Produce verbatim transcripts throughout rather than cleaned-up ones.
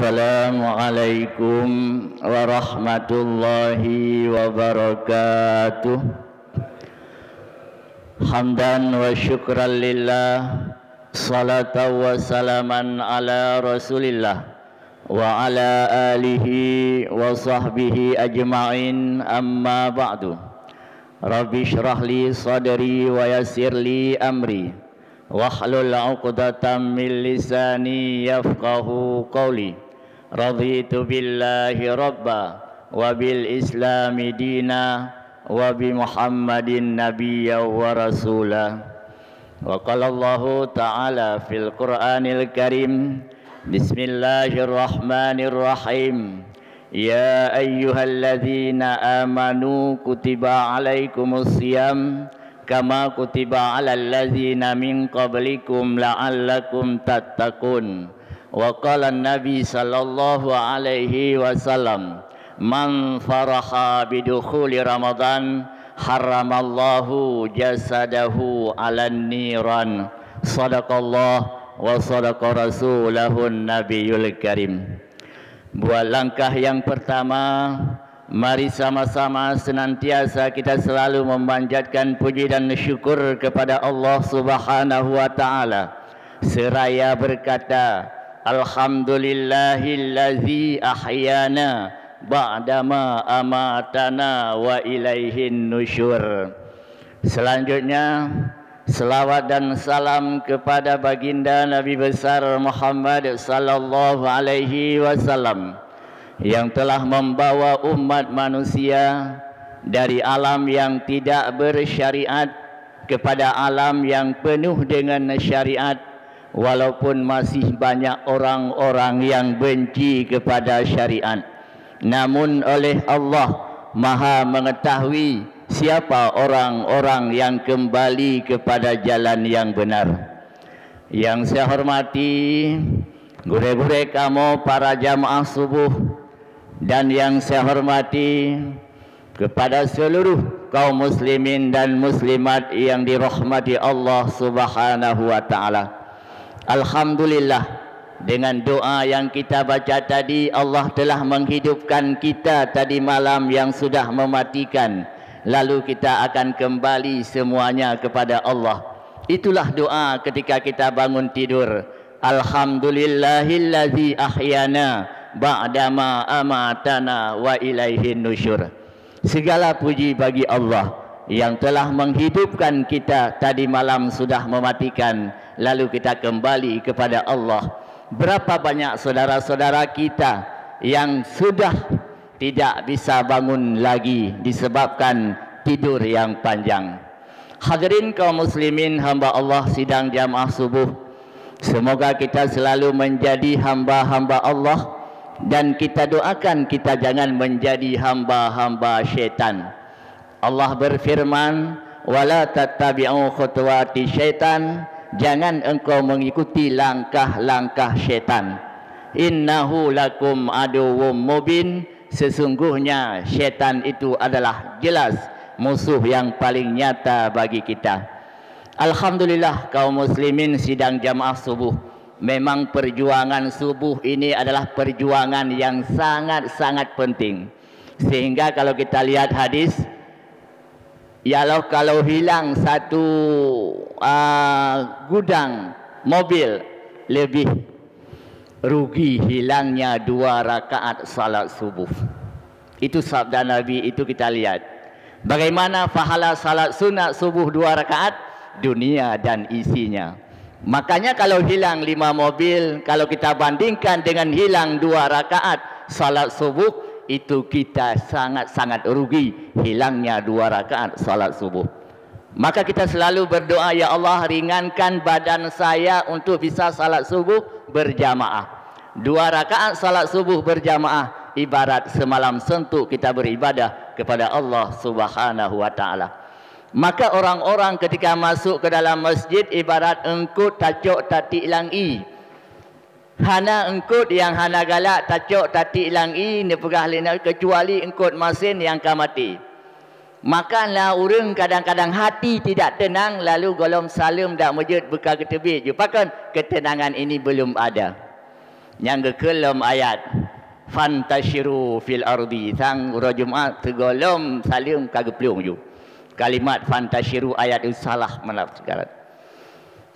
Assalamualaikum warahmatullahi wabarakatuh. Hamdan wa syukran lillah, salatan wa salaman ala Rasulillah, wa ala alihi wa sahbihi ajma'in, amma ba'du. Rabbi shrah li sadri wa yassir li amri, wahlul 'uqdatam min lisani yafqahu qawli. Raditu billahi rabba, wa bil islami dina, wa bi Muhammadin nabiyya wa rasula. Wa qala Allahu ta'ala fil Qur'anil Karim, Bismillahirrahmanirrahim. Ya ayyuhalladzina amanu kutiba alaikumus siyam kama kutiba alal ladzina min qablikum la'allakum tattaqun. Wa qala Nabi sallallahu alaihi wasallam, "Man faraha bidukhuli Ramadan, haramallahu jasadahu 'alan niran." Sadaqallah wa sadaqa rasulahun nabiyul karim. Buat langkah yang pertama, mari sama-sama senantiasa kita selalu memanjatkan puji dan syukur kepada Allah Subhanahu wa Ta'ala, seraya berkata, "Alhamdulillahillazi ahyana ba'dama amatana wa ilaihin nusyur." Selanjutnya, selawat dan salam kepada Baginda Nabi Besar Muhammad sallallahu alaihi wasallam, yang telah membawa umat manusia dari alam yang tidak bersyariat kepada alam yang penuh dengan syariat, walaupun masih banyak orang-orang yang benci kepada syariat. Namun oleh Allah Maha Mengetahui siapa orang-orang yang kembali kepada jalan yang benar. Yang saya hormati gurée-gurée kamoe para jamaah subuh, dan yang saya hormati kepada seluruh kaum muslimin dan muslimat yang dirahmati Allah Subhanahu wa Ta'ala. Alhamdulillah, dengan doa yang kita baca tadi, Allah telah menghidupkan kita tadi malam yang sudah mematikan. Lalu kita akan kembali semuanya kepada Allah. Itulah doa ketika kita bangun tidur. Alhamdulillahilladzi ahyana ba'dama amatana wa ilaihin nusyur. Segala puji bagi Allah yang telah menghidupkan kita tadi malam sudah mematikan, lalu kita kembali kepada Allah. Berapa banyak saudara-saudara kita yang sudah tidak bisa bangun lagi disebabkan tidur yang panjang. Hadirin kaum muslimin hamba Allah sidang jamaah subuh, semoga kita selalu menjadi hamba-hamba Allah dan kita doakan kita jangan menjadi hamba-hamba syaitan. Allah berfirman, "Wala tattabi'u khutuwati syaitan," jangan engkau mengikuti langkah-langkah syaitan. "Innahu lakum aduwwum mubin," sesungguhnya syaitan itu adalah jelas musuh yang paling nyata bagi kita. Alhamdulillah kaum muslimin sidang jamaah subuh. Memang perjuangan subuh ini adalah perjuangan yang sangat-sangat penting. Sehingga kalau kita lihat hadis, ya Allah, kalau hilang satu, ah, gudang mobil, lebih rugi hilangnya dua rakaat salat subuh. Itu sabda Nabi, itu kita lihat. Bagaimana pahala salat sunat subuh dua rakaat? Dunia dan isinya. Makanya kalau hilang lima mobil, kalau kita bandingkan dengan hilang dua rakaat salat subuh, itu kita sangat-sangat rugi hilangnya dua rakaat salat subuh. Maka kita selalu berdoa, "Ya Allah, ringankan badan saya untuk bisa salat subuh berjamaah." Dua rakaat salat subuh berjamaah ibarat semalam suntuk kita beribadah kepada Allah Subhanahu wa Ta'ala. Maka orang-orang ketika masuk ke dalam masjid ibarat eungkot tacok tatik lam ie. Hana eungkot nyang hana galak tacok tatik lam ie, neupeugah lé Nabi, kecuali eungkot masin nyang ka maté. Maka na ureuëng kadang-kadang hati tidak tenang, lalu gohlom saleuem dak meujeuet beuka geuteubiet jih. Pakon? Ketenangan ini belum ada. Nyang geukheun lom ayat, "Fantashiru fil ardi." Sang uroe Jumat sigohlom saleuem ka geuplueng ju. Kalimat "fantashiru" ayat nyoe salah meunafsirkan.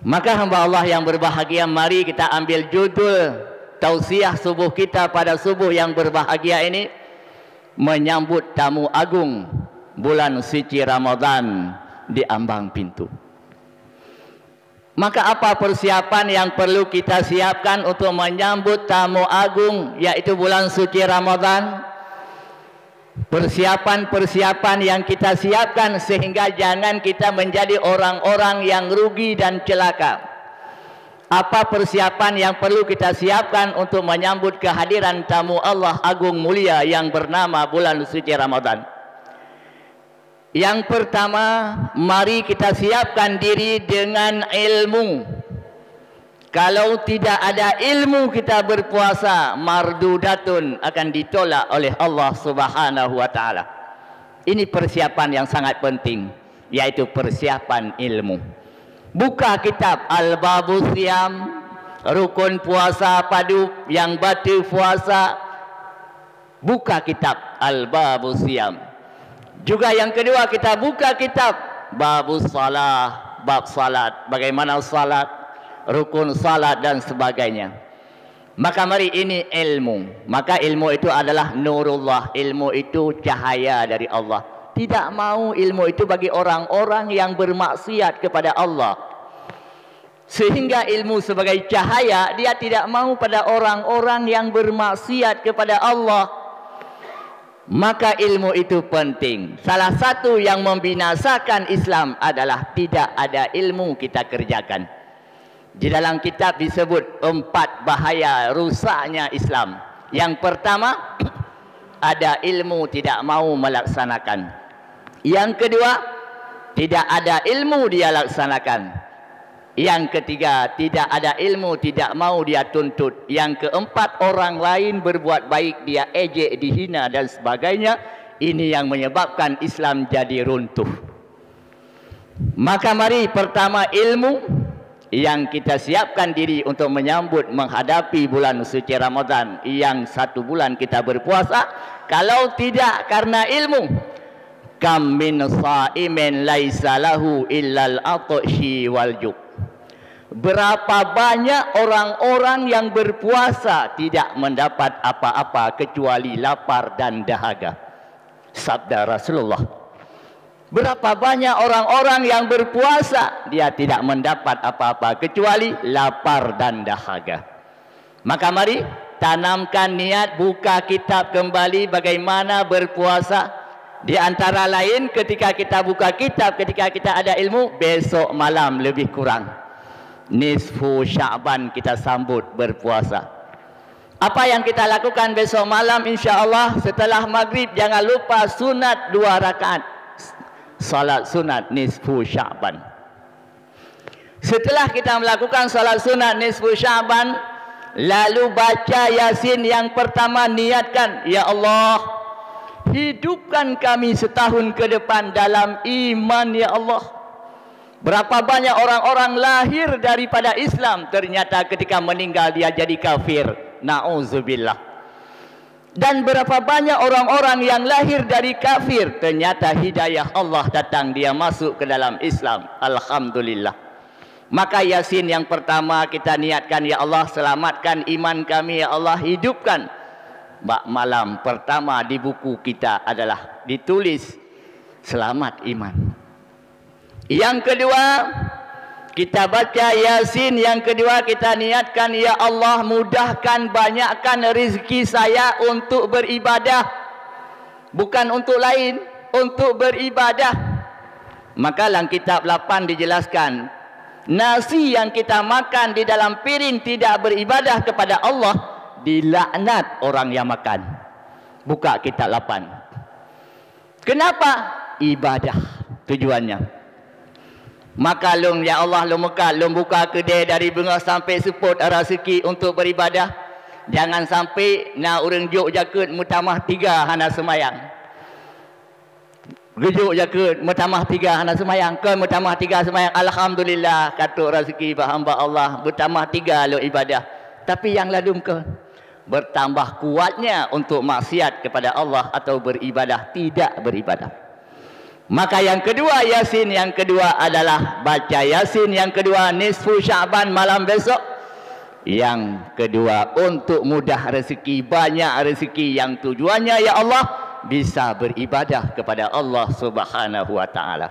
Maka hamba Allah yang berbahagia, mari kita ambil judul tausiah subuh kita pada subuh yang berbahagia ini, menyambut tamu agung bulan suci Ramadan di ambang pintu. Maka apa persiapan yang perlu kita siapkan untuk menyambut tamu agung, yaitu bulan suci Ramadan? Persiapan-persiapan yang kita siapkan sehingga jangan kita menjadi orang-orang yang rugi dan celaka. Apa persiapan yang perlu kita siapkan untuk menyambut kehadiran tamu Allah agung mulia yang bernama bulan suci Ramadan? Yang pertama, mari kita siapkan diri dengan ilmu. Kalau tidak ada ilmu kita berpuasa, mardudatun, akan ditolak oleh Allah Subhanahu wa Ta'ala. Ini persiapan yang sangat penting, yaitu persiapan ilmu. Buka kitab Al-Babus Siyam, rukun puasa padub, nyang bateue puasa, buka kitab Al-Babus Siyam. Juga yang kedua, kita buka kitab Babus Salah, bab salat, bagaimana salat, rukun salat dan sebagainya. Maka mari, ini ilmu. Maka ilmu itu adalah nurullah, ilmu itu cahaya dari Allah. Tidak mau ilmu itu bagi orang-orang yang bermaksiat kepada Allah. Sehingga ilmu sebagai cahaya, dia tidak mau pada orang-orang yang bermaksiat kepada Allah. Maka ilmu itu penting. Salah satu yang membinasakan Islam adalah tidak ada ilmu kita kerjakan. Di dalam kitab disebut empat bahaya rusaknya Islam. Yang pertama, ada ilmu tidak mau melaksanakan. Yang kedua, tidak ada ilmu dia laksanakan. Yang ketiga, tidak ada ilmu, tidak mau dia tuntut. Yang keempat, orang lain berbuat baik, dia ejek, dihina dan sebagainya. Ini yang menyebabkan Islam jadi runtuh. Maka mari, pertama ilmu, yang kita siapkan diri untuk menyambut, menghadapi bulan suci Ramadan yang satu bulan kita berpuasa. Kalau tidak karena ilmu, kam min shaimin laisa lahu illal atshi wal ju'. Berapa banyak orang-orang yang berpuasa tidak mendapat apa-apa kecuali lapar dan dahaga. Sabda Rasulullah, berapa banyak orang-orang yang berpuasa, dia tidak mendapat apa-apa kecuali lapar dan dahaga. Maka mari, tanamkan niat buka kitab kembali bagaimana berpuasa. Di antara lain, ketika kita buka kitab, ketika kita ada ilmu, besok malam lebih kurang nisfu Sya'ban kita sambut berpuasa. Apa yang kita lakukan besok malam, insya Allah, setelah maghrib, jangan lupa sunat dua rakaat. Salat sunat nisfu Sya'ban. Setelah kita melakukan salat sunat nisfu Sya'ban, lalu baca Yasin yang pertama, niatkan, "Ya Allah, hidupkan kami setahun ke depan dalam iman, ya Allah." Berapa banyak orang-orang lahir daripada Islam, ternyata ketika meninggal dia jadi kafir. Nauzubillah. Dan berapa banyak orang-orang yang lahir dari kafir, ternyata hidayah Allah datang, dia masuk ke dalam Islam. Alhamdulillah. Maka Yasin yang pertama kita niatkan, "Ya Allah, selamatkan iman kami, ya Allah, hidupkan." Bak malam pertama di buku kita adalah ditulis, "Selamat iman." Yang kedua, kita baca Yasin, yang kedua kita niatkan, "Ya Allah, mudahkan, banyakkan rezeki saya untuk beribadah, bukan untuk lain, untuk beribadah." Maka lam kitab lapan dijelaskan, nasi yang kita makan di dalam piring tidak beribadah kepada Allah, dilaknat orang yang makan. Buka kitab lapan. Kenapa? Ibadah tujuannya. Maka lôn, ya Allah, lôn meukat, lôn buka keudè dari beungoh sampai seupôt raseuki untuk beribadah. Jangan sampai na ureuëng jok jakeuet meutamah tiga hana seumayang. Geujok jakeuet meutamah tiga hana seumayang, kon meutamah tiga seumayang. Alhamdulillah, ka trok raseuki bak hamba Allah, meutamah tiga lôn ibadah. Tapi nyang ladum keu bertambah kuatnya untuk maksiat kepada Allah atau beribadah, tidak beribadah. Maka yang kedua, Yasin yang kedua adalah baca Yasin yang kedua nisfu Sya'ban malam besok. Yang kedua, untuk mudah rezeki, banyak rezeki yang tujuannya, ya Allah, bisa beribadah kepada Allah Subhanahu wa Ta'ala.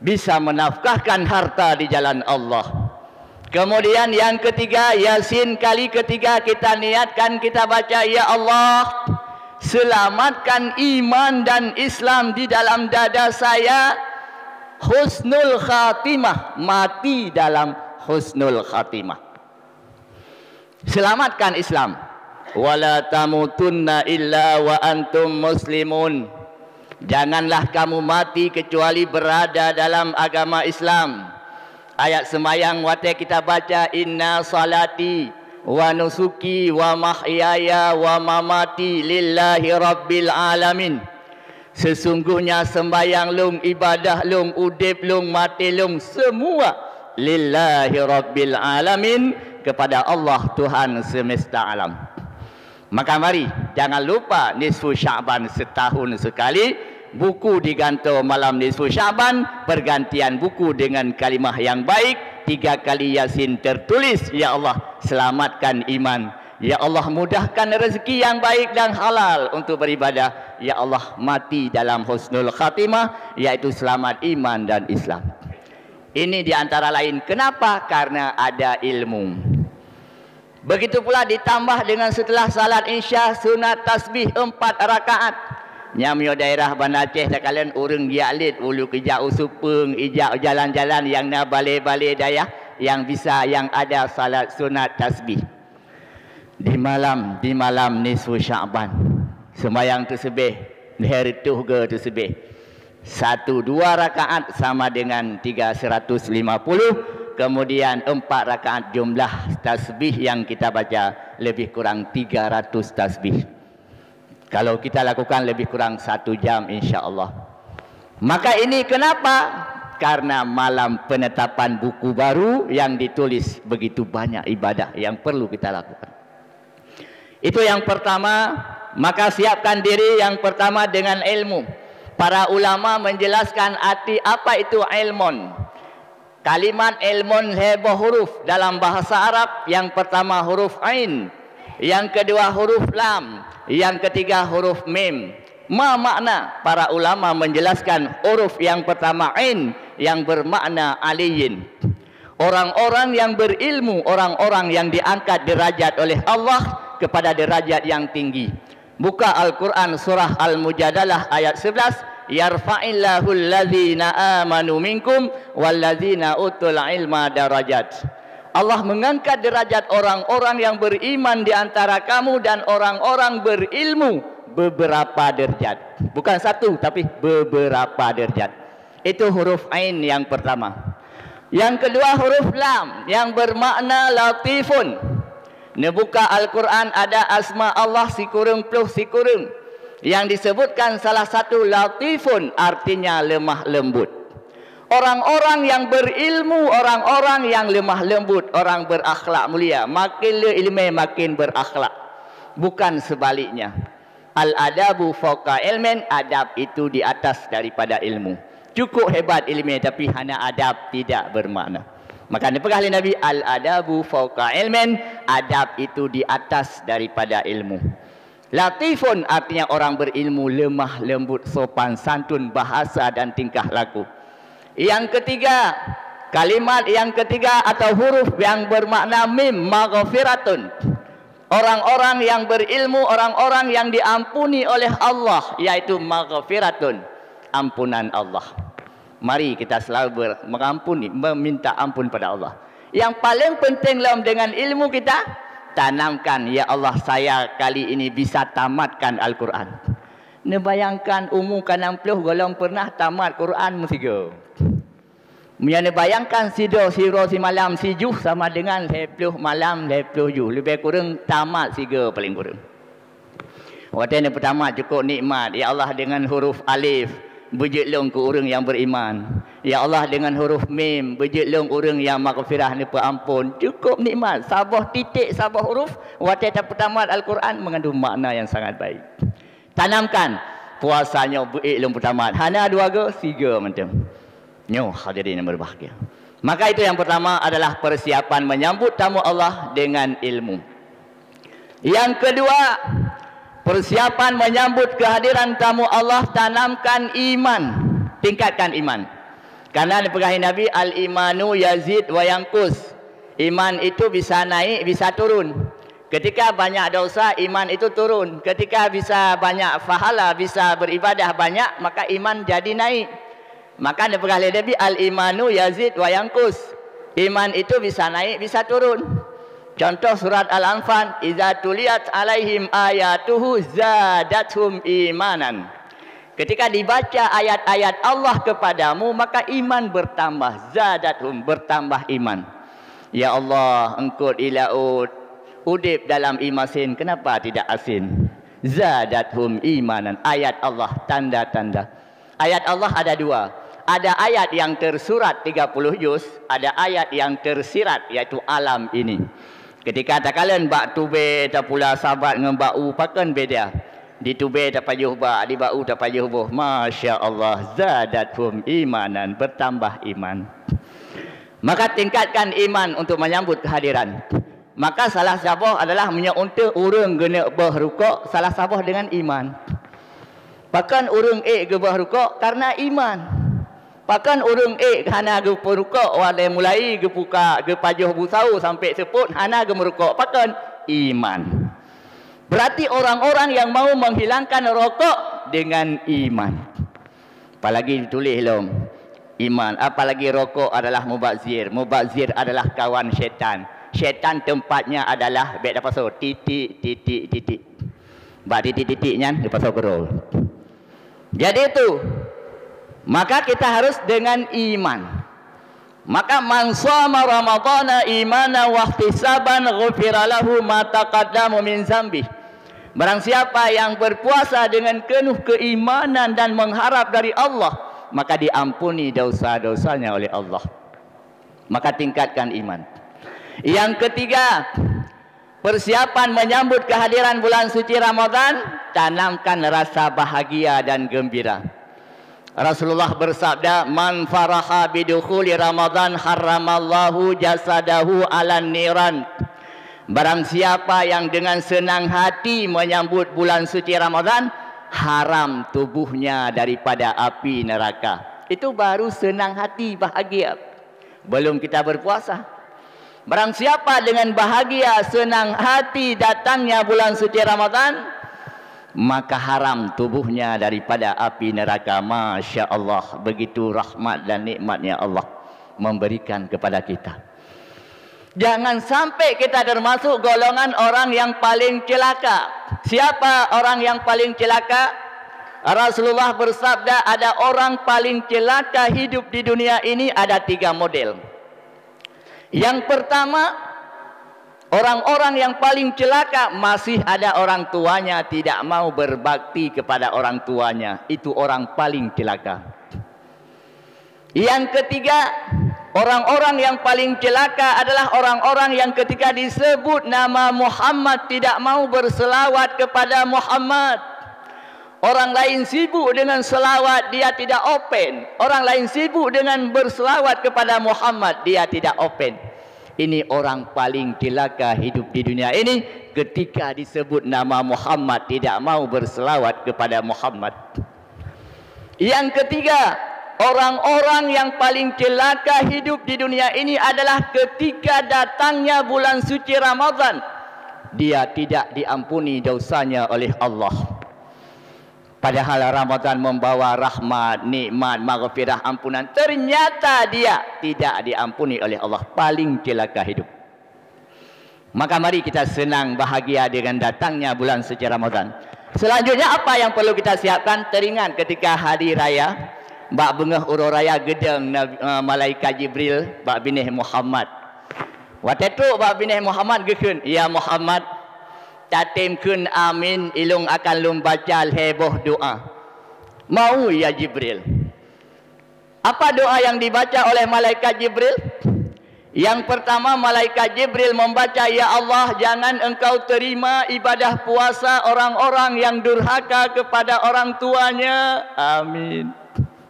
Bisa menafkahkan harta di jalan Allah. Kemudian yang ketiga, Yasin kali ketiga kita niatkan, kita baca, "Ya Allah, selamatkan iman dan Islam di dalam dada saya, husnul khatimah, mati dalam husnul khatimah." Selamatkan Islam. "Wala tamutunna illa wa antum muslimun." Janganlah kamu mati kecuali berada dalam agama Islam. Ayat sembahyang watée kita baca, "Inna salati wa nusuki wa mahyaya wa mamati lillahi rabbil alamin." Sesungguhnya sembahyang lôn, ibadah lôn, udeb lôn, maté lôn, semua lillahi rabbil alamin, kepada Allah Tuhan semesta alam. Maka mari, jangan lupa nisfu Sya'ban setahun sekali, buku digantung malam nisfu Sya'ban, pergantian buku dengan kalimah yang baik, tiga kali Yasin tertulis, "Ya Allah, selamatkan iman. Ya Allah, mudahkan rezeki yang baik dan halal untuk beribadah. Ya Allah, mati dalam husnul khatimah, yaitu selamat iman dan Islam." Ini di antara lain. Kenapa? Karena ada ilmu. Begitu pula ditambah dengan setelah salat Isya sunat tasbih empat rakaat. Nyang meunyoe daerah Banda Aceh takalon ureuëng geujak lét, ulée keujak u Supeueng, ijak jalan-jalan nyang na balé-balé dayah nyang bisa, nyang ada salat sunat tasbih. Di malam, di malam nisfu Sya'ban, sembahyang teuseubeh, lhée reutôh go teuseubeh. Satu dua rakaat sama dengan tiga seratus lima puluh, kemudian empat rakaat jumlah tasbih yang kita baca lebih kurang tiga ratus tasbih. Kalau kita lakukan lebih kurang satu jam, insya Allah. Maka ini kenapa? Karena malam penetapan buku baru yang ditulis begitu banyak ibadah yang perlu kita lakukan. Itu yang pertama, maka siapkan diri yang pertama dengan ilmu. Para ulama menjelaskan arti apa itu ilmun. Kalimat ilmun lhée boh huruf dalam bahasa Arab, yang pertama huruf ain, yang kedua huruf lam, yang ketiga huruf mim. Ma makna? Para ulama menjelaskan huruf yang pertama ain yang bermakna aliyin. Orang-orang yang berilmu, orang-orang yang diangkat derajat oleh Allah kepada derajat yang tinggi. Buka Al-Quran surah Al-Mujadalah ayat sebelas, "Yarfa'illahu allazina amanu minkum wallazina utul ilma darajat." Allah mengangkat derajat orang-orang yang beriman di antara kamu dan orang-orang berilmu beberapa derajat. Bukan satu, tapi beberapa derajat. Itu huruf ain yang pertama. Yang kedua huruf lam yang bermakna latifun. Neubuka Al-Quran ada asma Allah sikureueng ploh sikureueng. Yang disebutkan salah satu latifun artinya lemah lembut. Orang-orang yang berilmu, orang-orang yang lemah lembut, orang berakhlak mulia. Makin le ileumé makin berakhlak. Bukan sebaliknya. Al-adabu fauqa ilmin, adab itu di atas daripada ilmu. Cukup hebat ilmu tapi hana adab tidak bermakna. Maka dipeugah lé Nabi, "Al-adabu fauqa ilmin," adab itu di atas daripada ilmu. Latifun artinya orang berilmu, lemah lembut, sopan santun, bahasa dan tingkah laku. Yang ketiga, kalimat yang ketiga atau huruf yang bermakna mim, maghfiratun. Orang-orang yang berilmu, orang-orang yang diampuni oleh Allah, yaitu maghfiratun, ampunan Allah. Mari kita selalu ber-, mengampuni, meminta ampun pada Allah. Yang paling penting lom dengan ilmu kita, tanamkan, "Ya Allah, saya kali ini bisa tamatkan Al-Quran." Neubayangkan umu ka nam ploh gohlom pernah tamat Quran meusigoe. Meunyoe neubayangkan sidoe siuroe simalam sijuh sama dengan lhée ploh malam lhée ploh juh, leubeh kureueng tamat sigoe paléng kureueng. Watée neupeutamat cukôp nikmat, ya Allah, dengan huruf alif, beujeuet lôn keu ureuëng nyang beriman. Ya Allah, dengan huruf mim, beujeuet lôn ureuëng nyang maghfirah, neupeuamphon. Cukup nikmat. Saboh titik, saboh huruf, watée tapeutamat Al-Quran, mengandung makna yang sangat baik. Tanamkan, puasa nyoe beuék lôn peutamat. Hana dua go, sigo mantong. Nyoe hadirin yang berbahagia. Maka itu yang pertama adalah persiapan menyambut tamu Allah dengan ilmu. Yang kedua, persiapan menyambut kehadiran tamu Allah, tanamkan iman, tingkatkan iman. Karena dipeugah Nabi, "Al-imanu yazid wa yanqus." Iman itu bisa naik, bisa turun. Ketika banyak dosa, iman itu turun. Ketika bisa banyak pahala, bisa beribadah banyak, maka iman jadi naik. Maka dipeugah lé Nabi, "Al-imanu yazid wa yanqus." Iman itu bisa naik, bisa turun. Contoh surat Al-Anfal, "Idza tuliyat alaihim ayatuhu zadathum imanan." Ketika dibaca ayat-ayat Allah kepadamu, maka iman bertambah, zadathum, bertambah iman. Ya Allah, eungkôt ie laôt, udeb dalam ie masin, kenapa tidak asin? Zadathum imanan. Ayat Allah, tanda-tanda. Ayat Allah ada dua. Ada ayat yang tersurat tiga puluh juz, ada ayat yang tersirat, yaitu alam ini. Ketika takalon bak tubée tapula sabat ngon bak u, pakon beda? Di tubée tapajoh bak, di bak u tapajoh boh. Masya Allah, zadathum imanan, bertambah iman. Maka tingkatkan iman untuk menyambut kehadiran. Maka salah saboh adalah meunyoe untée ureuëng geuneuk boh rukok, salah saboh dengan iman. Pakon ureuëng ék geuboh rukok? Karena iman. Pakon ureuëng ék hana geupeurukok, watée mulai geupuka, geupajoh bu sawo sampai seupôt, hana geumeurukok? Pakon? Iman. Berarti orang-orang yang mau menghilangkan rokok dengan iman. Apalagi dituléh lom, iman. Apalagi rokok adalah mubazir. Mubazir adalah kawan syaitan. Syaitan tempatnya adalah, bék tapasoe, titik, titik, titik. Bak titik-titik nyan dipasoe keudroe. Jadi itu, maka kita harus dengan iman. Maka, "Man shoma Ramadhana imanan wahtisaban, ghufira lahu ma taqaddama min dzanbih." Barang siapa yang berpuasa dengan penuh keimanan dan mengharap dari Allah, maka diampuni dosa-dosanya oleh Allah. Maka tingkatkan iman. Yang ketiga, persiapan menyambut kehadiran bulan suci Ramadan, tanamkan rasa bahagia dan gembira. Rasulullah bersabda, "Man faraha bidukhuli Ramadan harramallahu jasadahu 'alan niran." Barang siapa yang dengan senang hati menyambut bulan suci Ramadan, haram tubuhnya daripada api neraka. Itu baru senang hati, bahagia. Belum kita berpuasa. Barang siapa dengan bahagia, senang hati datangnya bulan suci Ramadan, maka haram tubuhnya daripada api neraka. Masya Allah, begitu rahmat dan nikmatnya Allah memberikan kepada kita. Jangan sampai kita termasuk golongan orang yang paling celaka. Siapa orang yang paling celaka? Rasulullah bersabda, ada orang paling celaka hidup di dunia ini, ada tiga model. Yang pertama, orang-orang yang paling celaka masih ada orang tuanya tidak mau berbakti kepada orang tuanya. Itu orang paling celaka. Yang ketiga, orang-orang yang paling celaka adalah orang-orang yang ketika disebut nama Muhammad tidak mau berselawat kepada Muhammad. Orang lain sibuk dengan selawat, dia tidak open. Orang lain sibuk dengan berselawat kepada Muhammad, dia tidak open. Ini orang paling celaka hidup di dunia ini, ketika disebut nama Muhammad tidak mau berselawat kepada Muhammad. Yang ketiga, orang-orang yang paling celaka hidup di dunia ini adalah ketika datangnya bulan suci Ramadan, dia tidak diampuni dosanya oleh Allah. Padahal Ramadan membawa rahmat, nikmat, maghfirah, ampunan. Ternyata dia tidak diampuni oleh Allah. Paling celaka hidup. Maka mari kita senang bahagia dengan datangnya bulan suci Ramadan. Selanjutnya, apa yang perlu kita siapkan? Teringat ketika hari raya, bak beungoh uroe raya geudong Nabi, eh, malaikat Jibril bak binéh Muhammad. Watée trok bak binéh Muhammad geukheun, "Ya Muhammad, tatem kheun amin, ilong akan lôn baca lhée boh doa." "Mau, ya Jibril." Apa doa yang dibaca oleh malaikat Jibril? Yang pertama, malaikat Jibril membaca, "Ya Allah, jangan Engkau terima ibadah puasa orang-orang yang durhaka kepada orang tuanya." Amin.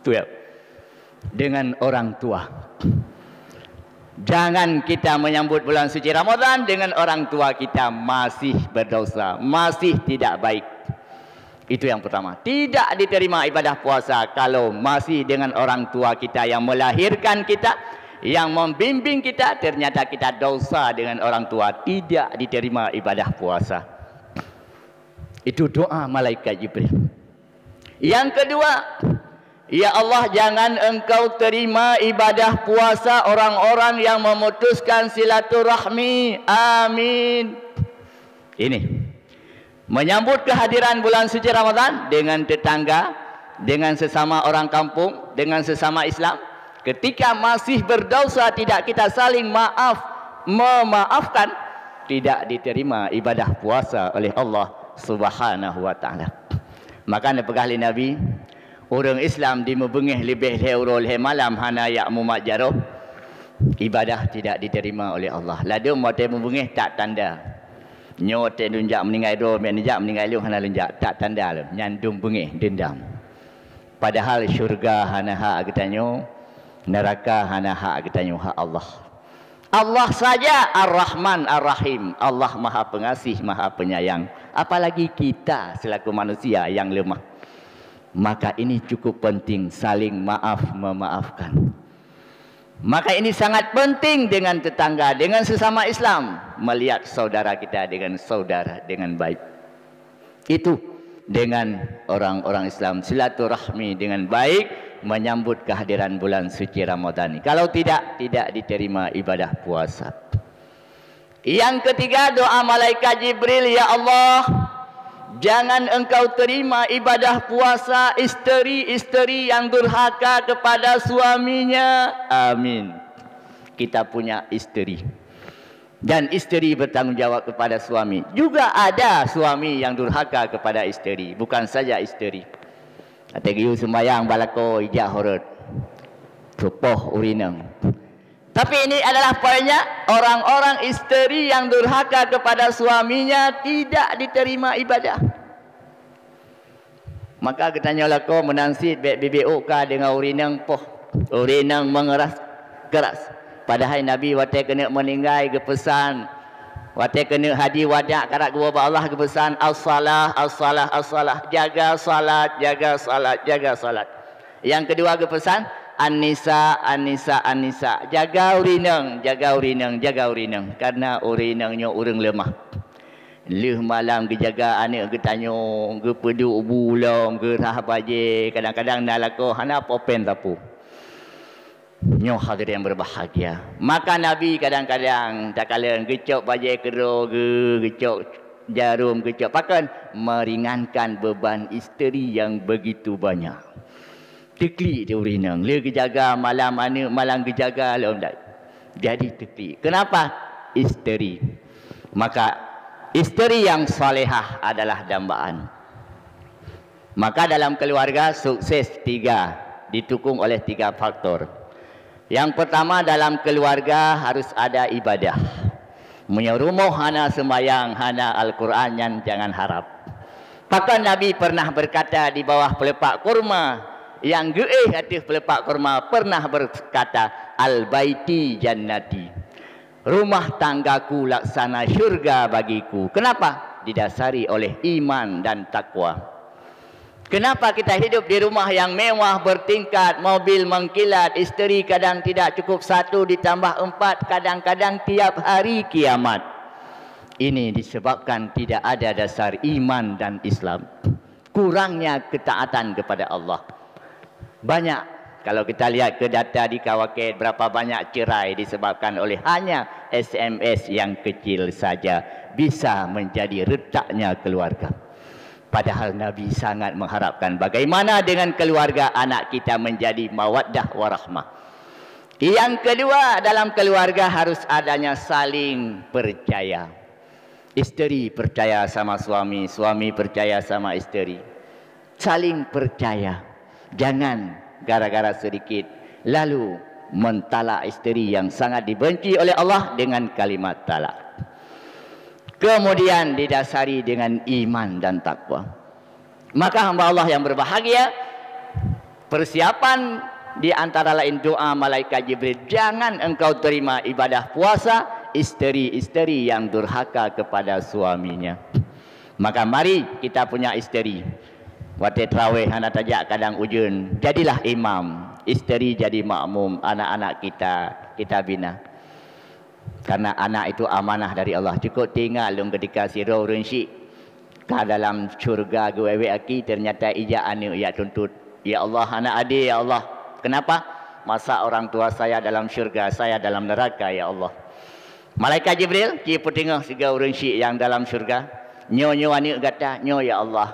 Tu ya. Dengan orang tua. Jangan kita menyambut bulan suci Ramadan dengan orang tua kita masih berdosa, masih tidak baik. Itu yang pertama. Tidak diterima ibadah puasa kalau masih dengan orang tua kita yang melahirkan kita, yang membimbing kita, ternyata kita dosa dengan orang tua, tidak diterima ibadah puasa. Itu doa malaikat Jibril. Yang kedua, "Ya Allah, jangan Engkau terima ibadah puasa orang-orang yang memutuskan silaturahmi." Amin. Ini menyambut kehadiran bulan suci Ramadan dengan tetangga, dengan sesama orang kampung, dengan sesama Islam. Ketika masih berdosa, tidak kita saling maaf, memaafkan, tidak diterima ibadah puasa oleh Allah Subhanahu wa Ta'ala. Maka neupeugah lé Nabi, ureuëng Islam dimeubeungéh leubeh lhée uroe lhée malam hana jak mumat jaroh, ibadah tidak diterima oleh Allah. Ladôm watée meubeungéh tak tanda. Nyoe watée lôn jak meuninggai droe, meuneujak meuninggai lôn hana lôn jak, tak tanda lôn. Nyan dum beungéh, dendam. Padahal syurga hana hak geutanyoe, neraka hana hak geutanyoe, hak Allah. Allah saja Ar-Rahman Ar-Rahim. Allah Maha Pengasih, Maha Penyayang. Apalagi kita selaku manusia yang lemah. Maka ini cukup penting, saling maaf memaafkan. Maka ini sangat penting dengan tetangga, dengan sesama Islam, melihat saudara kita dengan saudara dengan baik. Itu dengan orang-orang Islam, silaturahmi dengan baik, menyambut kehadiran bulan suci Ramadan. Kalau tidak, tidak diterima ibadah puasa. Yang ketiga, doa malaikat Jibril, "Ya Allah, jangan Engkau terima ibadah puasa isteri-isteri yang durhaka kepada suaminya." Amin. Kita punya isteri. Dan isteri bertanggung jawab kepada suami. Juga ada suami yang durhaka kepada isteri, bukan saja isteri. Até geuyue sembahyang bak lakoe ijak horot. Teupoh ureuëng inong. Tapi ini adalah poinnya, orang-orang isteri yang durhaka kepada suaminya tidak diterima ibadah. Maka geutanyoe lakoe meunan cit bék bibék ôk ka deungon ureuëng inong poh, ureuëng inong mengeras keras. Padahai Nabi watée keuneuk meuninggai geupeusan, watée keuneuk haji wada karab geuwoe bak Allah geupeusan, "As-salah, as-salah, as-salah." Jaga salat, jaga salat, jaga salat. Yang kedua geupeusan, "An-nisa, an-nisa, an-nisa." Jaga ureuëng inong, jaga ureuëng inong, jaga ureuëng inong. Karena ureuëng inong nyoe ureuëng lemah. Lheueh malam geujaga aneuëk geutanyoe, geupeuduek bu lom, geurhah bajée, kadang-kadang na lakoe hana poh péng sapeue. Nyoe hadirin yang berbahagia. Maka Nabi kadang-kadang takalon geucok bajée keudroe geuh, geucok jarum, geucok pakon, meringankan beban isteri yang begitu banyak. Teuklik di ureuëng inong, lé geujaga malam aneuëk, malam geujaga lom dak. Jadi teuklik. Kenapa? Isteri. Maka isteri yang salehah adalah dambaan. Maka dalam keluarga sukses tiga, didukung oleh tiga faktor. Yang pertama, dalam keluarga harus ada ibadah. Meunyoe rumoh hana sembahyang, hana Al-Quran, nyan jangan harap. Pakon Nabi pernah berkata di bawah peuleupak kurma, nyang geuéh ateueh peuleupak kurma pernah berkata, "Al-baiti jannati." Rumah tanggaku laksana syurga bagiku. Kenapa? Didasari oleh iman dan takwa. Kenapa kita hidup di rumah yang mewah, bertingkat, mobil mengkilat, isteri kadang tidak cukup satu ditambah empat, kadang-kadang tiap hari kiamat? Ini disebabkan tidak ada dasar iman dan Islam. Kurangnya ketaatan kepada Allah. Banyak, kalau kita lihat ke data di Kawaket, berapa banyak cerai disebabkan oleh hanya S M S yang kecil saja bisa menjadi retaknya keluarga. Padahal Nabi sangat mengharapkan bagaimana dengan keluarga anak kita menjadi mawaddah warahmah. Yang kedua, dalam keluarga harus adanya saling percaya. Isteri percaya sama suami, suami percaya sama isteri. Saling percaya. Jangan gara-gara sedikit Lalu mentalak isteri yang sangat dibenci oleh Allah dengan kalimat talak. Kemudian didasari dengan iman dan takwa. Maka hamba Allah yang berbahagia, persiapan di antara lain doa malaikat Jibril, "Jangan engkau terima ibadah puasa isteri-isteri yang durhaka kepada suaminya." Maka mari kita punya isteri. Watée traweh hana tajak kadang ujeuen, jadilah imam. Isteri jadi makmum, anak-anak kita, kita bina. Karena anak itu amanah dari Allah. Cukup teuingat lôn ketika sidroe ureuëng syik ka dalam syurga geuwék-wék aki, ternyata ijak aneuëk jak tuntot, "Ya Allah, hana adé, ya Allah. Kenapa? Masa orang tua saya dalam syurga, saya dalam neraka, ya Allah." Malaikat Jibril jipeuteungoh sigoe ureuëng syik nyang dalam syurga, "Nyoe, nyoe aneuëk gata, nyoe, ya Allah.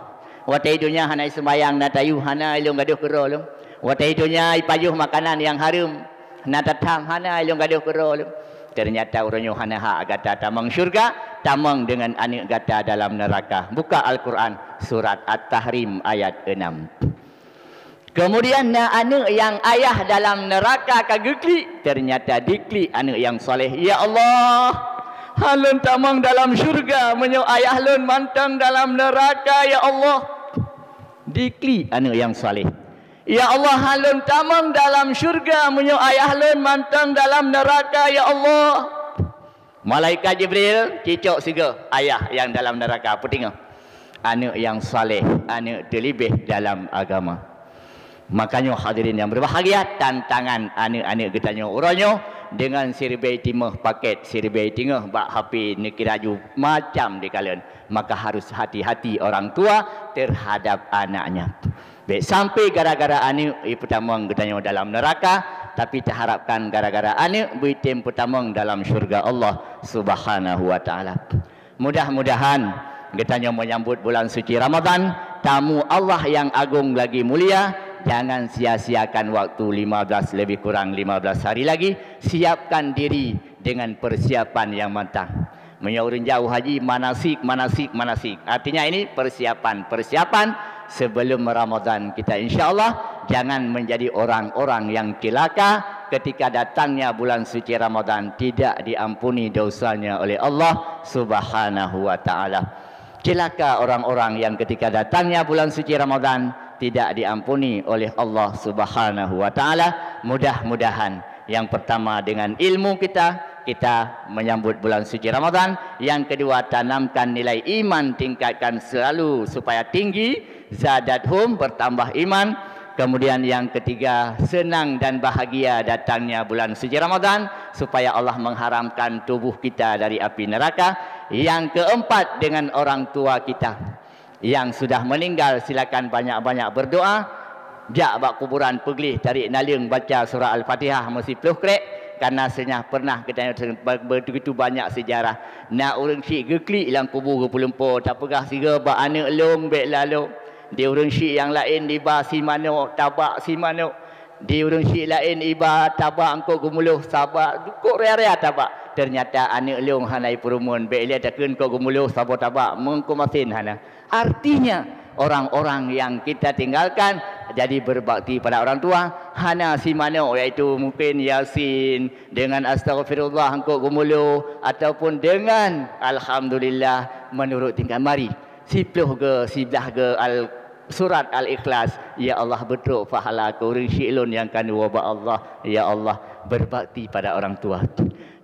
Watée donya hana iseumbayang, na tayue, hana ilôn gadôh keudroe lôn. Watée donya ipajoh makanan nyang hareuem, na tatham, hana ilôn gadôh keudroe lôn. Ternyata uroe nyoe hana hak gata tamong syurga, tamong deungon aneuëk gata dalam neuraka." Buka Al-Quran, surat At-Tahrim ayat enam. Kemudian na aneuëk nyang ayah dalam neuraka ka geuklik, ternyata diklik aneuëk nyang saleh. "Ya Allah, han lôn tamong dalam syurga meunyoe ayah lôn mantong dalam neuraka, ya Allah." Diklik aneuëk nyang saleh. "Ya Allah, han lôn tamong dalam syurga meunyoe ayah lôn mantong dalam neuraka, ya Allah." Malaikat Jibril cicok sigoe ayah nyang dalam neuraka, peuteungoh. Aneuëk nyang saleh, aneuëk teuleubeh dalam agama. Makanya hadirin yang berbahagia, tantangan aneuëk-aneuëk geutanyoe uroe nyoe deungon siribée timoh paket, siribée teungoh bak H P neukira ju macam dikalon. Maka harus hati-hati orang tua terhadap anaknya. Bék sampai gara-gara aneuëk ipeutamong geutanyoe dalam neuraka, tapi taharapkan gara-gara aneuëk beuitem peutamong dalam syurga Allah Subhanahu wa Taala. Mudah-mudahan geutanyoe menyambut bulan suci Ramadan, tamu Allah yang agung lagi mulia, jangan sia-siakan waktu lima belas, lebih kurang lima belas hari lagi, siapkan diri dengan persiapan yang matang. Meunyoe ureuëng jauh haji, manasik, manasik, manasik. Artinya ini persiapan-persiapan sebelum Ramadan kita, insya Allah jangan menjadi orang-orang yang celaka ketika datangnya bulan suci Ramadan, tidak diampuni dosanya oleh Allah Subhanahu wa Taala. Celaka orang-orang yang ketika datangnya bulan suci Ramadan tidak diampuni oleh Allah Subhanahu wa Taala. Mudah-mudahan yang pertama dengan ilmu kita, kita menyambut bulan suci Ramadan. Yang kedua, tanamkan nilai iman, tingkatkan selalu supaya tinggi. Zadathum, bertambah iman. Kemudian yang ketiga, senang dan bahagia datangnya bulan suci Ramadan, supaya Allah mengharamkan tubuh kita dari api neraka. Yang keempat, dengan orang tua kita yang sudah meninggal, silakan banyak-banyak berdoa. Jak bak kuburan, peugleh, tarék naleueng, baca surah Al-Fatihah meusiploh krek, karena senyah pernah geutanyoe begitu banyak sejarah. Na ureuëng syik geuklik lam kubu geupeulumpo, tapeugah sigoe bak aneuëk lôn bék lalo. Di ureuëng syik nyang laén iba si manok, tabak si manok. Di ureuëng syik laén iba tabak eungkôt geumuloh, sabak eungkôt raya-raya tabak. Ternyata aneuëk lôn hana ipeureumeun, bék ilée takheun eungkôt geumuloh saboh tabak, meungkôt masen hana. Artinya, orang-orang yang kita tinggalkan jadi berbakti pada orang tua, hana si manok, yaitu mungkin Yasin, dengan astaghfirullah eungkôt geumuloh, ataupun dengan alhamdulillah menurut tingkat. Mari, siploh geu, siblah geu al-, surat Al-Ikhlas, "Ya Allah, beutrok pahala keu ureuëng syik lôn nyang ka neuwoe bak Allah. Ya Allah, berbakti pada orang tua."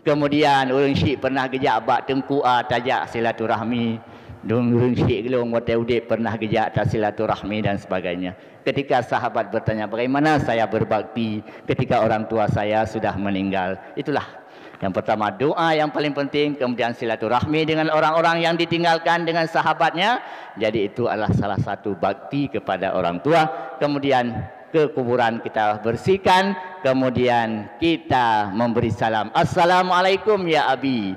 Kemudian, ureuëng syik pernah geujak bak teungku A, tajak silaturahmi. Ureuëng syik lôn watée udeb pernah geujak tasilaturahmi dan sebagainya. Ketika sahabat bertanya, "Bagaimana saya berbakti ketika orang tua saya sudah meninggal?" Itulah yang pertama, doa yang paling penting, kemudian silaturahmi dengan orang-orang yang ditinggalkan, dengan sahabatnya. Jadi, itu adalah salah satu bakti kepada orang tua. Kemudian, ke kuburan kita bersihkan, kemudian kita memberi salam, "Assalamualaikum, ya Abi."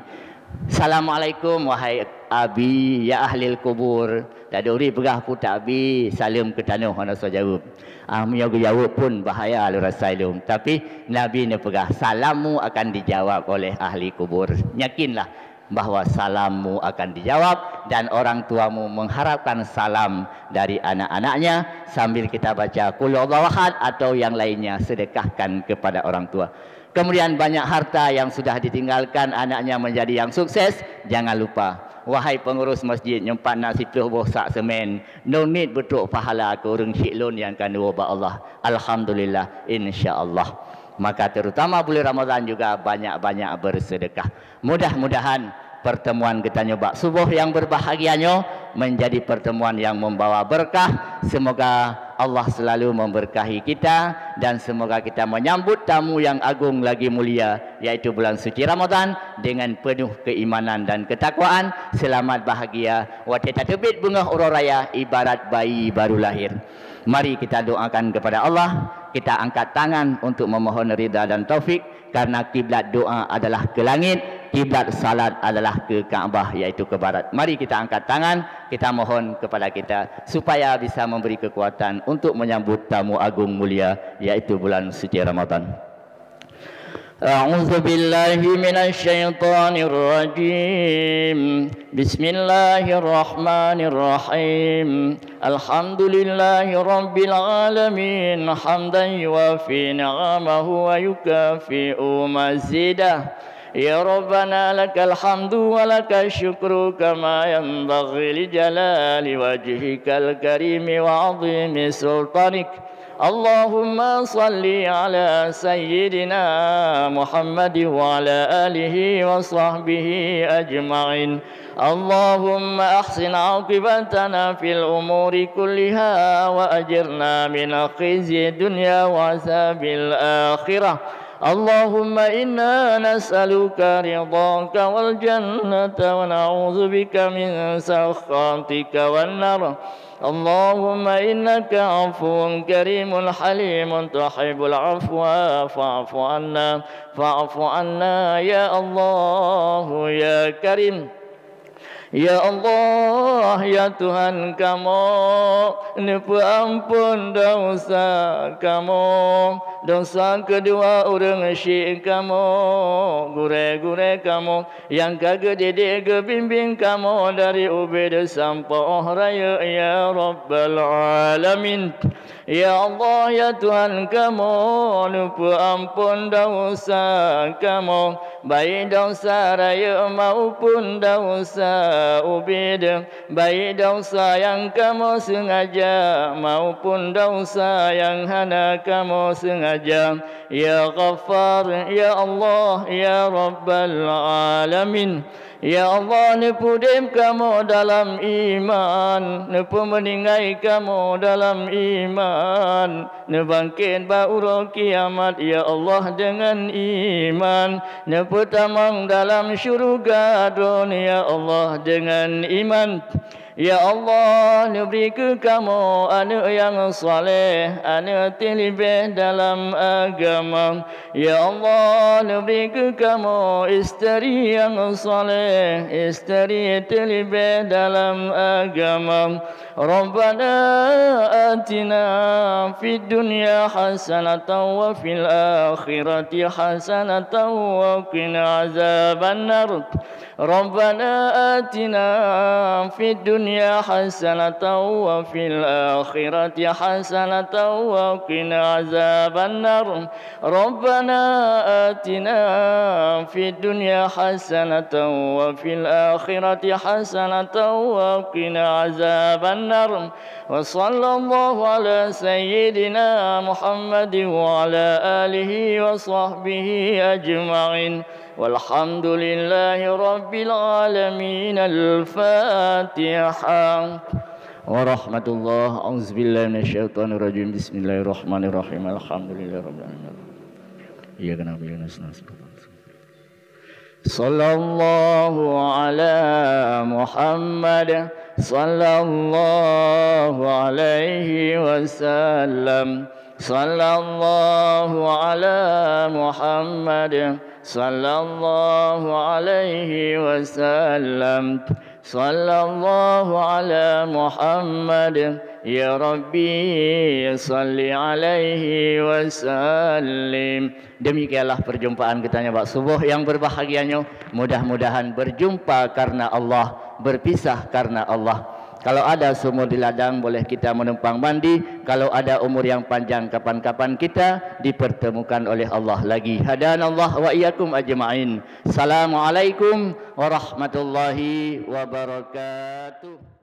"Assalamualaikum, wahai Abi, ya ahlil kubur." Taduri peugah putak Abi, saleuem keu tanoh hana soe jaweueb. Ah, meunyoe geujaweueb pun bahaya lôn rasa ilôn. Tapi Nabi neupeugah, "Salammu akan dijawab oleh ahli kubur." Yakinlah, bahwa salammu akan dijawab dan orang tuamu mengharapkan salam dari anak-anaknya, sambil kita baca Qul Huwallahu Ahad atau yang lainnya, sedekahkan kepada orang tua. Kemudian banyak harta yang sudah ditinggalkan anaknya menjadi yang sukses, jangan lupa. Wahai pengurus masjid, nyoe pat na siplôh boh sak semen, nyoe niet beutrok pahala keu ureuëng syiek lôn nyang ka neuwoe bak Allah. Alhamdulillah, insya Allah. Maka terutama bulan Ramadan juga banyak-banyak bersedekah. Mudah-mudahan pertemuan geutanyoe bak suboh yang berbahagia nyoe menjadi pertemuan yang membawa berkah. Semoga Allah selalu memberkahi kita dan semoga kita menyambut tamu yang agung lagi mulia, yaitu bulan suci Ramadan, dengan penuh keimanan dan ketakwaan. Selamat bahagia. Watée tateubiet beungoh uroe raya ibarat bayi baru lahir. Mari kita doakan kepada Allah, kita angkat tangan untuk memohon ridha dan taufik, karena kiblat doa adalah ke langit, kiblat salat adalah ke Ka'bah, yaitu ke barat. Mari kita angkat tangan, kita mohon kepada kita supaya bisa memberi kekuatan untuk menyambut tamu agung mulia, yaitu bulan suci Ramadan. أعوذ بالله من الشيطان الرجيم. بسم الله الرحمن الرحيم. الحمد لله رب العالمين، حمدا يوافي نعمه ويكافئ مزيده. يا ربنا لك الحمد ولك الشكر كما ينبغي لجلال وجهك الكريم وعظيم سلطانك. اللهم صل على سيدنا محمد وعلى آله وصحبه أجمعين. اللهم أحسن عاقبتنا في الأمور كلها وأجرنا من خزي الدنيا وعذاب الآخرة. اللهم إنا نسألك رضاك والجنة ونعوذ بك من سخطك والنار. اللهم إنك عفو كريم حليم تحب العفو فاعف عنا، فاعف عنا يا الله يا كريم. Ya Allah, ya Tuhan kamoe, neupeuamphon desya kamoe, desya keudua ureuëng syiek kamoe, gurée-gurée kamoe, nyang ka geudidik geubimbéng kamoe dari ubit sampoe rayeuk, ya Rabbal Alamin. Ya Allah, ya Tuhan kamoe, neupeuamphon desya kamoe, baik desya rayeuk maupun desya ubit, baik desya nyang kamoe seungaja maupun desya nyang hana kamoe seungaja. Ya Ghaffar, ya Allah, ya Rabbal Alamin. Ya Allah, neupeudeb kamoe dalam iman, neupeumeuninggai kamoe dalam iman, neubangkét bak uroe kiamat, ya Allah, deungon iman, neupeutamong dalam syeuruga Droe, ya Allah, deungon iman. Ya Allah, neubri keu kamoe aneuëk nyang saleh, aneuëk teuleubeh dalam agama. Ya Allah, neubri keu kamoe istri nyang saleh, istri teuleubeh dalam agama. Rabbana atina fid dunya hasanatan wa fil akhirati hasanatan wa qina azabannar. Rabbana atina fid dunya hasanatan wa fil akhirati hasanatan wa qina azabannar. Rabbana atina fid dunya hasanatan wa fil akhirati hasanatan wa qina azabannar. Wa sallallahu ala sayyidina Muhammadin wa ala alihi wa sahbihi ajma'in. Walhamdulillahi rabbil alamin. Al-Fatihah. Warahmatullah. A'udzubillahi minasyaitonirrajim. Bismillahirrahmanirrahim. Alhamdulillahirabbil alamin. Iyyaka na'budu wa iyyaka nasta'in. Sallallahu ala Muhammad. Sallallahu alaihi wasallam. Sallallahu ala Muhammad. Sallallahu alaihi wasallam. Sallallahu ala Muhammad, ya Rabbi, salli alaihi wasallim. Demikianlah perjumpaan kita nyoe bak suboh yang berbahagia nyoe. Mudah-mudahan berjumpa karena Allah, berpisah karena Allah. Kalau ada sumur di ladang, boleh kita menumpang mandi. Kalau ada umur yang panjang, kapan-kapan kita dipertemukan oleh Allah lagi. Hadanallah wa iyyakum ajma'in. Assalamualaikum warahmatullahi wabarakatuh.